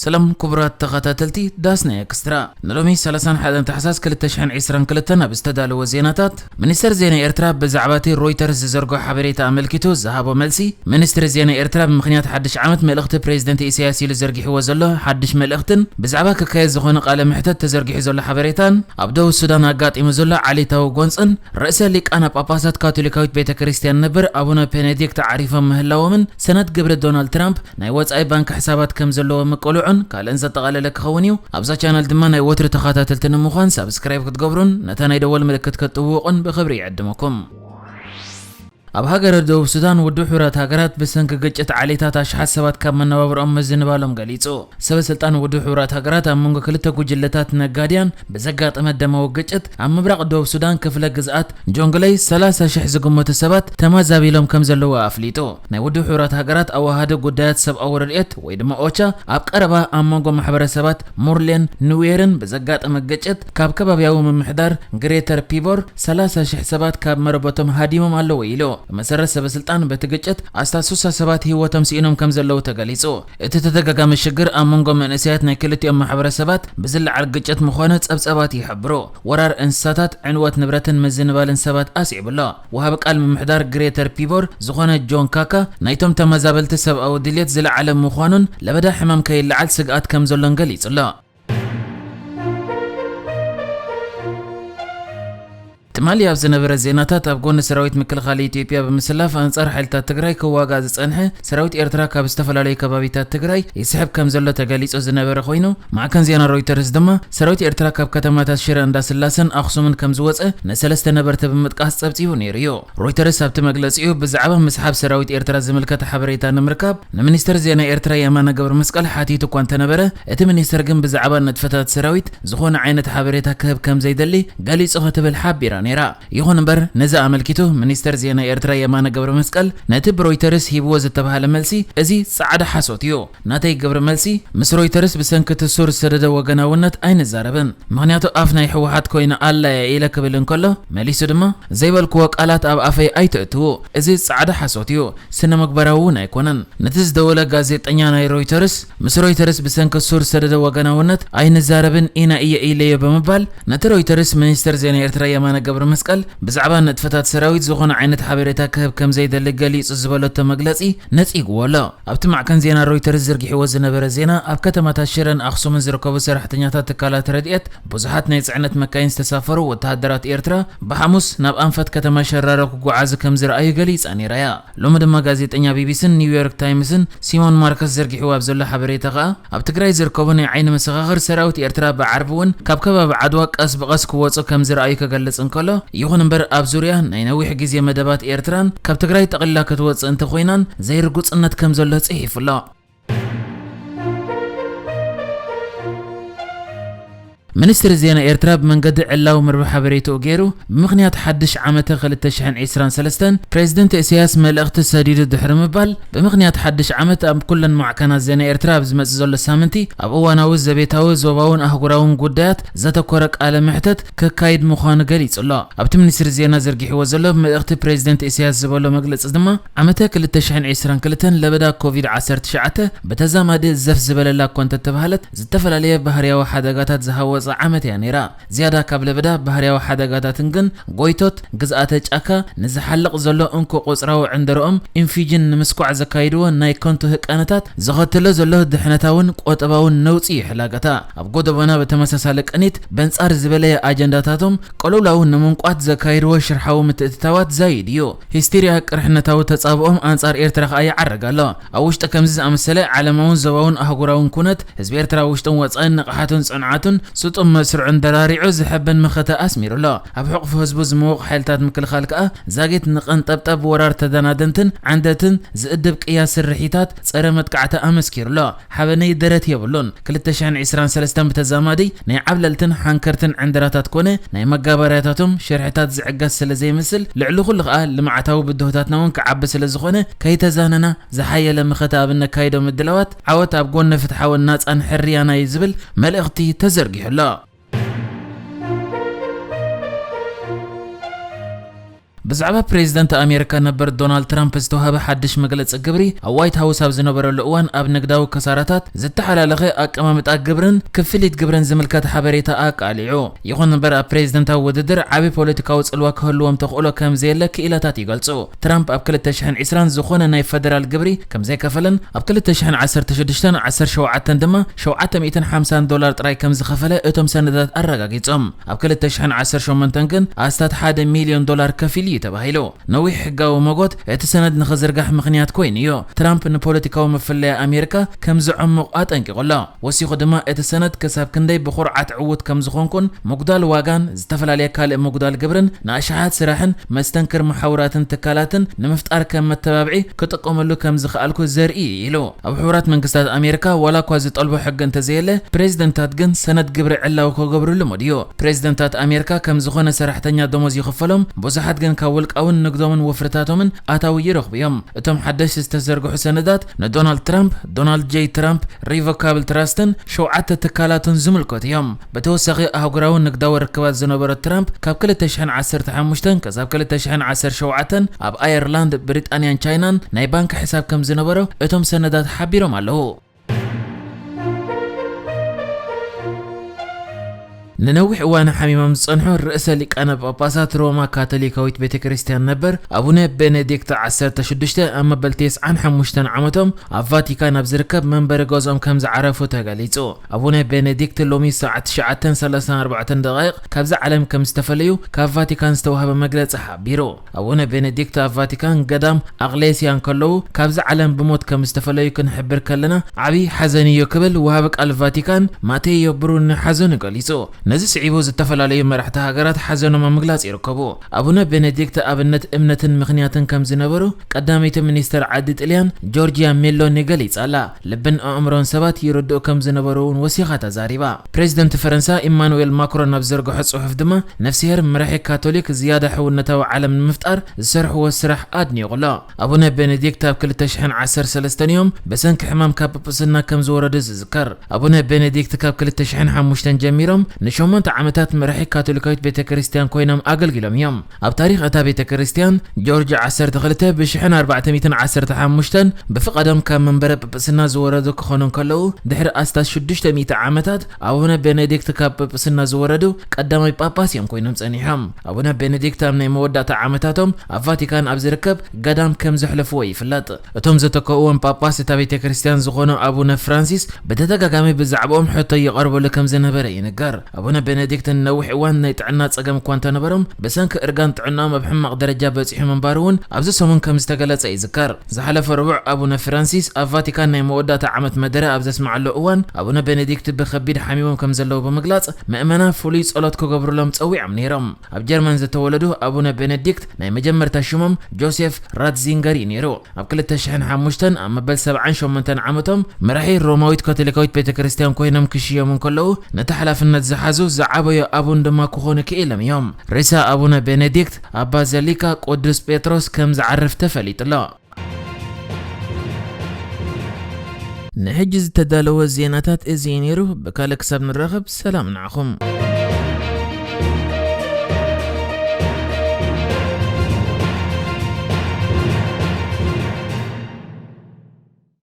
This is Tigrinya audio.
ሰላም ክቡራት ተኸታተልቲ ዳስና ኤክስትራ፣ ንሎሚ ሰላሳን ሓደን ታሕሳስ ክልተ ሽሕን ዕስራን ክልተን ኣብ ዝተዳለወ ዜናታት፣ ሚኒስተር ዜና ኤርትራ ብዛዕባ እቲ ሮይተርስ ዝዘርግሖ ሓበሬታ ኣመልኪቱ ዝሃቦ መልሲ፣ ሚኒስትሪ ዜና ኤርትራ ብምኽንያት ሓድሽ ዓመት መልእኽቲ ፕሬዚደንት ኢሳያስ ኢሉ ዘርጊሕዎ ዘሎ ሓድሽ መልእኽትን ብዛዕባ ክካየድ ዝኾነ ቃለ መሕተት ተዘርጊሑ ዘሎ ሓበሬታን፣ ኣብ ደቡብ ሱዳን ኣጋጢሙ ዘሎ ዓሌታዊ ጎንጽን ርእሰ ሊቃነ ጳጳሳት ካቶሊካዊት ቤተ ክርስቲያን ነበር ኣቡነ ቤኔዲክት ዓሪፎም ምህላዎምን ሰነድ ግብሪ ዶናልድ ትራምፕ ናይ ወጻኢ ባንክ ሕሳባት ከም ዘለዎ ምቅልዑን ካልእን ዘጠቓለለ ክኸውን እዩ። ኣብዛ ቻነል ድማ ናይ ወትሪ ተኸታተልቲ ንምዃን ሳብስክራይብ ክትገብሩን ነታ ናይ ደወል ምልክት ክትጥውቑን ብኽብሪ ይዕድመኩም። ኣብ ሃገረ ደቡብ ሱዳን ውድብ ሕቡራት ሃገራት ብሰንኪ ግጭት ዓሌታት ኣሽሓት ሰባት ካብ መነባብሮኦም ምዝንባሎም ገሊጹ። ሰበ ስልጣን ውድብ ሕቡራት ሃገራት ኣብ መንጎ ክልተ ጉጅለታት ነጋድያን ብዘጋጠመ ደማዊ ግጭት ኣብ ምብራቕ ደቡብ ሱዳን ክፍለ ግዝኣት ጆንግለይ ሰላሳ ሽሕ ዝግመቱ ሰባት ተመዛቢሎም ከም ዘለዉ ኣፍሊጡ። ናይ ውድብ ሕቡራት ሃገራት ኣዋሃዲ ጉዳያት ሰብኣዊ ረድኤት ወይ ድማ ኦቻ ኣብ ቀረባ ኣብ መንጎ ማሕበረሰባት ሙርሌን ኑዌርን ብዘጋጠመ ግጭት ካብ ከባብያዊ ምምሕዳር ግሬተር ፒቦር ሰላሳ ሽሕ ሰባት ካብ መረበቶም ሃዲሞም ኣለዉ ኢሉ። ብመሰረት ሰበ ስልጣን በቲ ግጭት ኣስታት ስሳ ሰባት ህይወቶም ስኢኖም ከም ዘለዉ ተገሊጹ። እቲ ተደጋጋሚ ሽግር ኣብ መንጎ መንእሰያት ናይ ክልቲኦም ማሕበረሰባት ብዝለዓል ግጭት ምዃኑ ጸብጸባት ይሕብሩ። ወራር እንስሳታት፣ ዕንወት ንብረትን ምዝንባልን ሰባት ኣስዒቡ ኣሎ። ወሃቢ ቃል ምምሕዳር ግሬተር ፒቦር ዝኾነ ጆን ካካ ናይቶም ተመዛበልቲ ሰብኣዊ ድልየት ዝለዓለ ምዃኑን ለበዳ ሕማም ከይለዓል ስግኣት ከም ዘሎን ገሊጹ ኣሎ። ትማሊ ኣብ ዝነበረ ዜናታት ኣብ ጎኒ ሰራዊት ምክልኻል ኢትዮጵያ ብምስላፍ ኣንጻር ሓይልታት ትግራይ ክዋጋእ ዝጸንሐ ሰራዊት ኤርትራ ካብ ዝተፈላለዩ ከባቢታት ትግራይ ይስሕብ ከም ዘሎ ተገሊጹ ዝነበረ ኮይኑ፣ ማዕከን ዜና ሮይተርስ ድማ ሰራዊት ኤርትራ ካብ ከተማታት ሽረ እንዳስላሰን ኣኽሱምን ከም ዝወጸ ንሰለስተ ነበርቲ ብምጥቃስ ጸብጺቡ ነይሩ እዩ። ሮይተርስ ኣብቲ መግለጺኡ ብዛዕባ ምስሓብ ሰራዊት ኤርትራ ዝምልከት ሓበሬታ ንምርካብ ንሚኒስተር ዜና ኤርትራ የማነ ገብረ መስቀል ሓቲቱ እኳ እንተነበረ፣ እቲ ሚኒስተር ግን ብዛዕባ ንጥፈታት ሰራዊት ዝኾነ ዓይነት ሓበሬታ ክህብ ከም ዘይደሊ ገሊጹ ክትብል ሓቢራ ነይራ። ይኹን እምበር፣ ነዚ ኣመልኪቱ ሚኒስተር ዜና ኤርትራ የማነ ገብረ መስቀል ነቲ ብሮይተርስ ሂብዎ ዝተባህለ መልሲ፣ እዚ ጻዕዳ ሓሶት እዩ። ናተይ ግብሪ መልሲ፣ ምስ ሮይተርስ ብሰንኪ እቲ ሱር ዝሰደደ ወገናውነት ኣይንዛረብን። ምኽንያቱ ኣፍ ናይ ህወሓት ኮይነ ኣላ እየ ኢለ ክብል እንከሎ፣ መሊሱ ድማ፣ ዘይበልክዎ ቃላት ኣብ ኣፈይ ኣይተእትዉ። እዚ ጻዕዳ ሓሶት እዩ። ስነ ምግባራዊ እውን ኣይኮነን። ነቲ ዝደወለ ጋዜጠኛ ናይ ሮይተርስ፣ ምስ ሮይተርስ ብሰንኪ ሱር ዝሰደደ ወገናውነት ኣይንዛረብን ኢና እየ ኢለዮ ብምባል፣ ነቲ ሮይተርስ ሚኒስተር ዜና ኤርትራ የማነ ገብረ መስቀል ብዛዕባ ንጥፈታት ሰራዊት ዝኾነ ዓይነት ሓበሬታ ክህብ ከም ዘይደሊ ገሊጹ ዝበለቶ መግለጺ ነጺግዎ ኣሎ። ኣብቲ ማዕከን ዜና ሮይተርስ ዘርጊሕዎ ዝነበረ ዜና፣ ኣብ ከተማታት ሽረን ኣኽሱምን ዝርከቡ ሰራሕተኛታት ትካላት ረድኤት፣ ብዙሓት ናይ ጽዕነት መካይን ዝተሳፈሩ ወተሃደራት ኤርትራ ብሓሙስ ናብ ኣንፈት ከተማ ሸራሮ ክጓዓዙ ከም ዝረኣዩ ገሊጻ ነይራ እያ። ሎሚ ድማ ጋዜጠኛ ቢቢሲን ኒውዮርክ ታይምስን ሲሞን ማርከስ ዘርጊሕዎ ኣብ ዘሎ ሓበሬታ ከኣ፣ ኣብ ትግራይ ዝርከቡ ናይ ዓይኒ መሰኻኽር ሰራዊት ኤርትራ ብዓርቢ እውን ካብ ከባቢ ዓድዋ ቀስ ብቐስ ክወጹ ከም ዝረኣዩ ክገልጽ እንከሎ፣ ይኹን እምበር ኣብ ዙርያ ናይ ነዊሕ ግዜ መደባት ኤርትራን ካብ ትግራይ ጠቕሊላ ክትወጽእ እንተኾይናን ዘይርጉጽነት ከም ዘሎ ጽሒፉ ኣሎ። ሚኒስትሪ ዜና ኤርትራ ብመንገዲ ዕላዊ መርበብ ሓበሬትኡ ገይሩ፣ ብምኽንያት ሓድሽ ዓመተ ክልተ ሽሕን ዕስራን ሰለስተን ፕሬዚደንት ኢሳያስ መልእኽቲ ሰዲዱ ድሕሪ ምባል፣ ብምኽንያት ሓድሽ ዓመት ኣብ ኩለን ማዕከናት ዜና ኤርትራ ኣብ ዝመጽእ ዘሎ ሳምንቲ ኣብ እዋናዊ ዘቤታዊ፣ ዞባውን ኣህጉራውን ጉዳያት ዘተኮረ ቃለ መሕተት ክካይድ ምዃኑ ገሊጹ ኣሎ። ኣብቲ ሚኒስትሪ ዜና ዘርጊሕዎ ዘሎ መልእኽቲ ፕሬዚደንት ኢሳያስ ዝበሎ መግለጺ ድማ፣ ዓመተ ክልተ ሽሕን ዕስራን ክልተን ለበዳ ኮቪድ ዓሰርተ ትሽዓተ ብተዛማዲ ዘፍ ዝበለላ እኳ እንተተባህለት፣ ዝተፈላለየ ባህርያዊ ሓደጋታት ዝሃወጸ ዓመት እያ ነይራ። ዝያዳ ካብ ለበዳ ባህርያዊ ሓደጋታትን ግን ጎይቶት ግዝኣተ ጫካ ንዝሓልቕ ዘሎ እንኮ ቆጽራዊ ዕንደረኦም ኢንፊጅን ንምስኳዕ ዘካይድዎ ናይ ከንቱ ህቃነታት ዘኸትሎ ዘሎ ድሕነታውን ቆጠባውን ነውጺ ይሕላገታ። ኣብ ጎደቦና ብተመሳሳሊ ቅኒት በንጻር ዝበለየ ኣጀንዳታቶም ቅልውላው ንምንቋት ዘካይድዎ ሽርሓዊ ምትእትታዋት ዛይድ እዩ። ሂስቴርያ ቅርሕነታዊ ተጻብኦም ኣንጻር ኤርትራ ከኣ ይዓርግ ኣሎ። ኣብ ውሽጢ ከምዚ ዝኣመሰለ ዓለማውን ዞባውን ኣህጉራውን ኩነት፣ ህዝቢ ኤርትራ ውሽጥን ወጻእን ንቕሓቱን ጽንዓቱን ስጡም መስርዑን ደራሪዑ ዝሕብን መኸተ ኣስሚሩ ኣሎ። ኣብ ሕቑፊ ህዝቡ ዝመወቕ ሓይልታት ምክልኻል ከኣ ዛጊት ንቐንጠብጠብ ወራር ተደናደንትን ዓንደትን ዝእድብ ቅያ ስርሒታት ጸረ መጥቃዕቲ ኣመስኪሩ ኣሎ። ሓበነይ ደረት የብሉን። ክልተ ሽሕን ዕስራን ሰለስተን ብተዛማዲ ናይ ዓብለልትን ሓንከርትን ዕንድራታት ኮነ ናይ መጋበርያታቶም ሽርሕታት ዝዕገስ ስለ ዘይመስል፣ ልዕሊ ኩሉ ከኣ ልምዓታዊ ብድሆታትና እውን ክዓቢ ስለ ዝኾነ፣ ከይተዛነና ዝሓየለ መኸተ ኣብ እነካይዶ ምድላዋት ዓወት ኣብ ጎኒ ፍትሓውን ናጻን ሕርያና እዩ ዝብል መልእኽቲ ተዘርጊሑ ኣሎ። ብዛዕባ ፕሬዚደንት ኣሜሪካ ነበር ዶናልድ ትራምፕ ዝተዋህበ ሓድሽ መግለጺ ግብሪ፣ ኣብ ዋይት ሃውስ ኣብ ዝነበረሉ እዋን ኣብ ንግዳዊ ከሳራታት፣ ዝተሓላለኸ ኣቀማምጣ ግብርን ክፍሊት ግብርን ዝምልከት ሓበሬታ ኣቃሊዑ። ይኹን እምበር፣ ኣብ ፕሬዚደንታዊ ውድድር ዓቢ ፖለቲካዊ ጽልዋ ክህልዎም ተኽእሎ ከም ዘየለ ክኢላታት ይገልጹ። ትራምፕ ኣብ ክልተ ሽሕን ዕስራን ዝኾነ ናይ ፈደራል ግብሪ ከም ዘይከፈለን፣ ኣብ ክልተ ሽሕን ዓሰርተ ሽዱሽተን ዓሰርተ ሸውዓተን ድማ ሸውዓተ ሚእትን ሓምሳን ዶላር ጥራይ ከም ዝኸፈለ እቶም ሰነዳት ኣረጋጊጾም። ኣብ ክልተ ሽሕን ዓሰርተ ሸሞንተን ግን ኣስታት ሓደ ሚልዮን ዶላር ከፊሉ እዩ ተባሂሉ። ነዊሕ ሕጋዊ መጎት እቲ ሰነድ ንኽዝርጋሕ ምኽንያት ኮይኑ እዩ። ትራምፕ ንፖለቲካዊ መፍለያ ኣሜሪካ ከም ዝዕሙቕ ኣጠንቂቑ ኣሎ። ወሲኹ ድማ፣ እቲ ሰነድ ክሳብ ክንደይ ብኹርዓት ዕዉት ከም ዝኾንኩን፣ ምጉዳል ዋጋን ዝተፈላለየ ካልእ ምጉዳል ግብርን ንኣሽሓት ስራሕን መስተንክር መሓውራትን ትካላትን ንምፍጣር ከም መተባብዒ ክጥቀመሉ ከም ዝኸኣልኩ ዘርኢ እዩ ኢሉ። ኣብ ሕቡራት መንግስታት ኣሜሪካ ዋላ እኳ ዝጠልቦ ሕጊ እንተዘየለ፣ ፕሬዚደንታት ግን ሰነድ ግብሪ ዕላዊ ክገብሩ ልሙድ እዩ። ፕሬዚደንታት ኣሜሪካ ከም ዝኾነ ሰራሕተኛ ደሞዝ ይኽፈሎም፣ ብዙሓት ግን ካብ ውልቃውን ንግዶምን ወፍርታቶምን ኣታዊ ይረኽቡ እዮም። እቶም ሓደሽቲ ዝተዘርግሑ ሰነዳት ንዶናልድ ትራምፕ፣ ዶናልድ ጄይ ትራምፕ ሪቮካብል ትራስትን ሸውዓተ ትካላቱን ዝምልከቱ እዮም። ብተወሳኺ፣ ኣህጉራዊ ንግዳዊ ርክባት ዝነበሮ ትራምፕ ካብ ክልተ ሽሕን ዓሰርተ ሓሙሽተን ክሳብ ክልተ ሽሕን ዓሰርተ ሸውዓተን ኣብ ኣየርላንድ፣ ብሪጣንያን ቻይናን ናይ ባንክ ሕሳብ ከም ዝነበሮ እቶም ሰነዳት ሓቢሮም ኣለዉ። ንነዊሕ እዋን ሓሚሞም ዝጸንሑ ርእሰ ሊቃነ ጳጳሳት ሮማ ካቶሊካዊት ቤተ ክርስቲያን ነበር ኣቡነ ቤኔዲክት ዓሰርተ ሽዱሽተ ኣብ መበል ተስዓን ሓሙሽተን ዓመቶም ኣብ ቫቲካን ኣብ ዝርከብ መንበሪ ገዝኦም ከም ዝዓረፉ ተገሊጹ። ኣቡነ ቤኔዲክት ሎሚ ሰዓት ትሽዓተን ሰላሳን ኣርባዕተን ደቓይቕ ካብዚ ዓለም ከም ዝተፈለዩ ካብ ቫቲካን ዝተዋህበ መግለጺ ሓቢሩ። ኣቡነ ቤኔዲክት ኣብ ቫቲካን ገዳም ኣቕሌስያ እንከለዉ፣ ካብዚ ዓለም ብሞት ከም ዝተፈለዩ ክንሕብር ከለና ዓብዪ ሓዘን እዩ ክብል ወሃቢ ቃል ቫቲካን ማቴዮ ብሩኒ ሓዘኑ ገሊጹ። ነዚ ስዒቡ ዝተፈላለዩ መራሕቲ ሃገራት ሓዘኖም ኣብ ምግላጽ ይርከቡ። ኣቡነ ቤኔዲክት ኣብነት እምነትን ምኽንያትን ከም ዝነበሩ ቀዳመይቲ ሚኒስተር ዓዲ ጥልያን ጆርጂያ ሜሎኒ ገሊጻ ኣላ። ልብን ኣእምሮን ሰባት ይርድኡ ከም ዝነበሩ እውን ወሲኻ ተዛሪባ። ፕሬዚደንት ፈረንሳ ኢማኑኤል ማክሮን ኣብ ዘርግሖ ጽሑፍ ድማ፣ ነፍስሄር መራሒ ካቶሊክ ዝያዳ ሕውነታዊ ዓለም ንምፍጣር ዝሰርሕዎ ስራሕ ኣድኒቑ ኣሎ። ኣቡነ ቤኔዲክት ኣብ ክልተ ሽሕን ዓሰርተ ሰለስተን እዮም ብሰንኪ ሕማም ካብ ጵጵስና ከም ዝወረዱ ዝዝከር። ኣቡነ ቤኔዲክት ካብ ክልተ ሽሕን ሓሙሽተን ጀሚሮም ንሸሞንተ ዓመታት መራሒ ካቶሊካዊት ቤተ ክርስቲያን ኮይኖም ኣገልጊሎም እዮም። ኣብ ታሪኽ እታ ቤተ ክርስቲያን፣ ጆርጅ ዓሰርተ ክልተ ብሽሕን ኣርባዕተ ሚእትን ዓሰርተ ሓሙሽተን ብፍቓዶም ካብ መንበረ ጵጵስና ዝወረዱ ክኾኑ እንከለዉ፣ ድሕሪ ኣስታት ሽዱሽተ ሚእቲ ዓመታት ኣቡነ ቤኔዲክት ካብ ጵጵስና ዝወረዱ ቀዳማይ ጳጳስ እዮም ኮይኖም ጸኒሖም። ኣቡነ ቤኔዲክት ኣብ ናይ መወዳእታ ዓመታቶም ኣብ ቫቲካን ኣብ ዝርከብ ገዳም ከም ዘሕለፍዎ ይፍለጥ። እቶም ዝተከእዎም ጳጳስ እታ ቤተ ክርስቲያን ዝኾኑ ኣቡነ ፍራንሲስ ብተደጋጋሚ ብዛዕባኦም ሕቶ ይቐርበሉ ከም ዝነበረ ይንገር። ኣቡነ ቤኔዲክት ንነዊሕ እዋን ናይ ጥዕና ጸገም እኳ እንተነበሮም፣ ብሰንኪ እርጋን ጥዕናኦም ኣብ ሕማቕ ደረጃ በጺሑ ምንባሩ እውን ኣብዚ ሰሙን ከም ዝተገለጸ ይዝከር። ዝሓለፈ ረቡዕ ኣቡነ ፍራንሲስ ኣብ ቫቲካን ናይ መወዳእታ ዓመት መደረ ኣብ ዘስምዓሉ እዋን፣ ኣቡነ ቤኔዲክት ብኸቢድ ሓሚሞም ከም ዘለዉ ብምግላጽ፣ ምእመናን ፍሉይ ጸሎት ክገብሩሎም ጸዊዖም ነይሮም። ኣብ ጀርመን ዝተወለዱ ኣቡነ ቤኔዲክት ናይ መጀመርታ ሽሞም ጆሴፍ ራትዚንገር እዩ ነይሩ። ኣብ ክልተ ሽሕን ሓሙሽተን ኣብ መበል ሰብዓን ሸሞንተን ዓመቶም መራሒ ሮማዊት ካቶሊካዊት ቤተ ክርስቲያን ኮይኖም ክሽየሙ እንከለዉ፣ ነቲ ሓላፍነት ዝሓዙ ዝዓበዩ ኣቡን ድማ ክኾኑ ክኢሎም እዮም። ሬሳ ኣቡነ ቤኔዲክት ኣብ ባዘሊካ ቅዱስ ጴጥሮስ ከም ዝዓርፍ ተፈሊጡ ኣሎ። ንሕጂ ዝተዳለወ ዜናታት እዚ እዩ ነይሩ። ብካልእ ክሳብ ንራኸብ፣ ሰላም ንዓኹም።